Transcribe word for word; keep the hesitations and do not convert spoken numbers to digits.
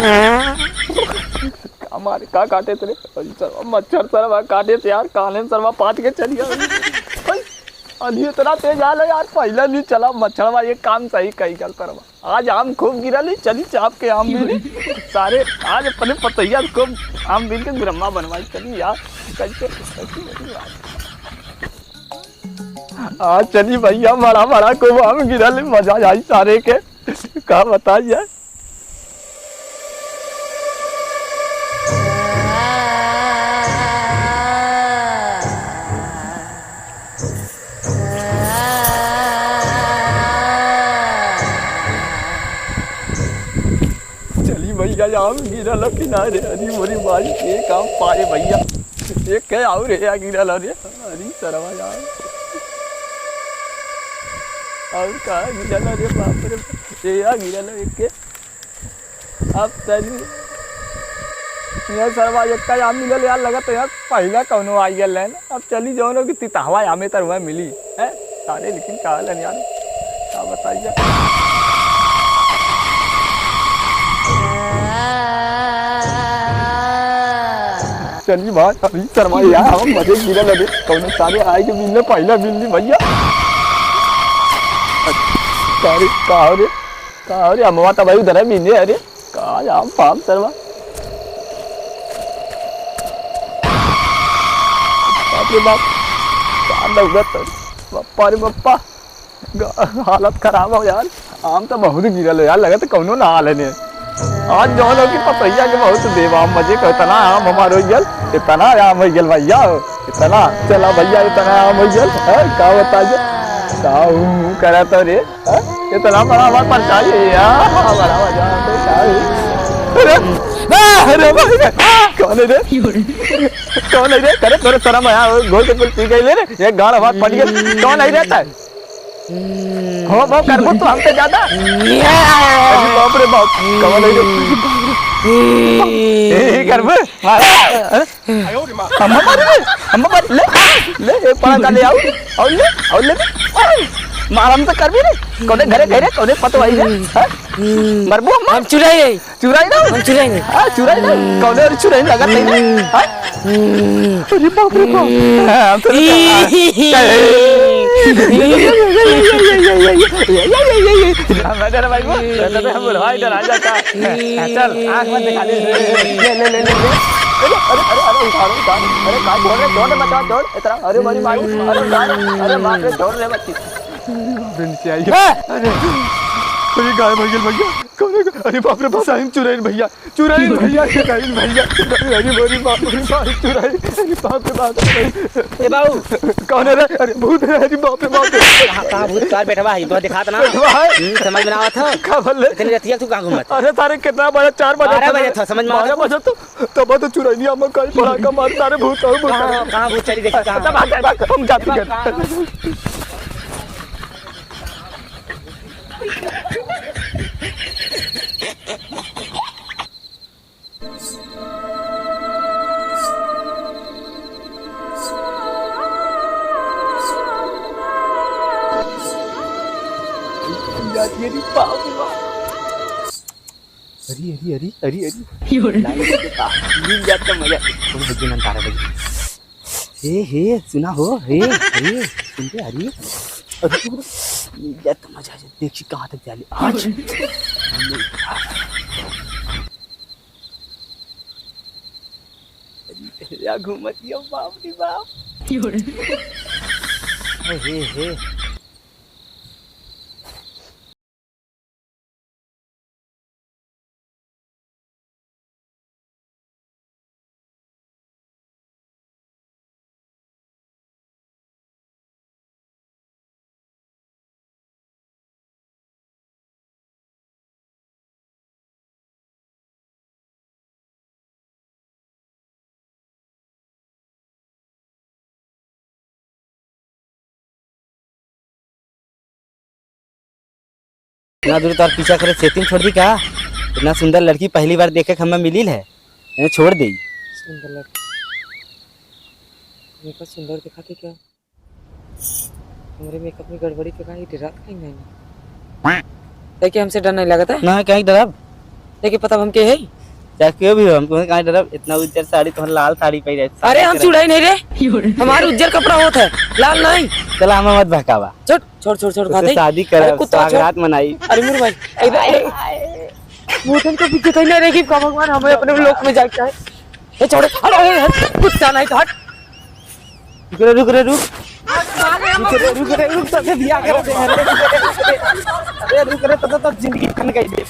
का मारे, का काटे तेरे? अरे सरवा, मच्छर सरवा काटे थे यार, काले सरवा पाट के चली गया। अरे इतना तेज आल है यार, पहले नहीं चला मच्छरवा, ये काम सही कही गल सरवा। आज आम खूब गिरल है, चली चाप के आम बीनी। सारे आज अपने पतैया खूब आम बीन के गुरम्मा बनवाई, चली यार। कैसे, कैसे, कैसे यार? आज चली भैया, बड़ा बड़ा खूब आम गिरल है, मजा आई सारे के। का बताई यार? चली भैया, आम गिरल किनारे, अरे मोरी माई, एक आम पाए भैया, एक है और है गिरल रे, अरे सरवा यार, और का गिरल रे, बाप रे, ये आ गिरल एक के। अब चली, ये सरवा एक्का आम मिलल यार, लगत है यार पहिला कौनो आई गल है ना। अब चली जौनो की तितहवा आमे तर वह मिली है सारे, लेकिन का लन यार, का बताई यार। चली बात अभी सरवा यार, हम मजे गिरा लगे, कौनो सारे आई के मिलने पहिला मिलनी भैया। सारे का हो रे, का हो रे, अमवा तब उधर है मिलने, अरे का जाम पाम सरवा। बाप रे बाप, का दौड़त है। बप्पा रे बप्पा, ग-, हालत खराब हो यार। आम तो बहुत गिरल है यार, लगत कौनो ना हाल है ने। आज जौन हो कि पतैया के बहुत देव आम मजे का, इतना आम हमार हो गल, इतना आम हो गल भैया, इतना। चला भैया, इतना आम हो गल, हैं, का बताइए, का हूँ, हूँ करत हो रे। हाँ? इतना बड़ा हमार परछाई है यार, बड़ा मजा आता है, क्या है? अरे, आ, अरे बाप रे, कौन है रे? कौन है रे? अरे तोरे शर्म आया, घोल के कुल पी गई ले रे, एक गाल हमार फट गया, कौन है रहता है? हो, हो, करबो तू हमसे ज्यादा? अरे बाप रे बाप, कौन है रे? ए, ए, करबो? मार। अम्मा मार रे, अम्मा मार, ले, ले, एक पड़ा का ले आऊ, और ले, और ले, मार हम तो कर भी रे, कौने घरे, घरे, कौने पतवाई रे, हाँ? मरबो अम्मा? हम चुराई है। चुराई ना? हम चुराई नहीं। हाँ, चुराई ना? कौने और चुराई लगा तई रे? हाँ? अरे बाप रे बाप। हाँ, हम तो नहीं करना। हम इधर भाई वो, इधर हम बुढ़वा इधर आ जाता। चल, आँख मत दिखा ले। ले, ले, ले, ले, ले। अरे, अरे, अरे, अरे, उठा रे, उठा रे। अरे, का छोड़ रे, छोड़ रे, बचाओ, छोड़। इतना, अरे, मरी माई, अरे, उठा रे। अरे, मार रे, छोड़ रे, बच्ची। अरे, अरे, गायब हो गया भैया। कौन है? अरे, बाप रे, बाप, साइन चुराइन भैया, चुराइन भैया, चुराइन भैया। अरे, अरे, बाप रे, बाप, चुराइन। अरे, बाप रे, बाप, चुराइन। ए, बाबू। कौन है रे? अरे, भूत है। अरे, बाप रे, बाप रे। कहाँ, कहाँ भूत? कार बैठवा है, तो दिखात ना। बैठवा है। हम्म, समझ में ना आवत हो। का बोल ले? इतनी रतिया तू कहाँ घूमत? अरे, सारे कितना बजे? चार बजे बारह था। बजे था, समझ में आवत बारह हो? बजे तो तब तो चुरैनिया में कई पड़ाका मारता रे भूत, और भूत। कहाँ, कहाँ भूत चली देखी, कहाँ? अच्छा, भाग, भाग, भाग, हम जाते हैं। कहाँ, कहाँ? जाती है रे बाप रे बाप। अरे, अरे, अरे, अरे, अरे। यो रे। लाइन से तो मिल जाता मजा। थोड़ा बजे ना, बारह बजे। हे, हे, सुना हो, हे, हे, सुन के, अरे, अरे, मिल जाता मजा, देखी कहाँ तक जाले आज। या घूमत यो, बाप रे बाप। यो रे। हे, हे, हे। इतना दूर तोर पीछा करे, सेटिंग छोड़ दी का? इतना सुंदर लड़की पहली बार देखे के हमें मिलिल है, इन्हें छोड़ दे। सुंदर लड़की, मेकअप सुंदर दिखा थे क्या? हमरे मेकअप में गड़बड़ी तो कहीं डरात कहीं नहीं। है कि हमसे डर नहीं लगता है? ना, कहीं डरब। देखे पता हमके है? चाहे क्यों भी हो, हम तुम्हें काहे डरब? इतना उज्जर साड़ी, तुम्हारे लाल साड़ी पहने है। अरे, हम चुड़ैल नहीं रे, हमार उज्जर कपड़ा होत है, लाल नहीं। चला, हमें मत बहकावा। छोड़, छोड़, छोड़, छोड़, तुझसे शादी करब, अरे, कुत्ता, छोड़। स्वागरात मनाई। अरे, मेरे भाई, ए, ए, ए, भूतन के पीछे तो नहीं रहेगी, का भगवान हमें अपने लोक में जाके आए। ए, छोड़, अरे, अरे, अरे, कुत्ता नहीं तो हट। रुक रे, रुक रे, रुक। रुक रे, रुक रे, रुक, तोसे बियाह कर दे, अरे, रुक रे, रुक रे। अरे, रुक रे, तो, तो, तो जिंदगी खन गई बे।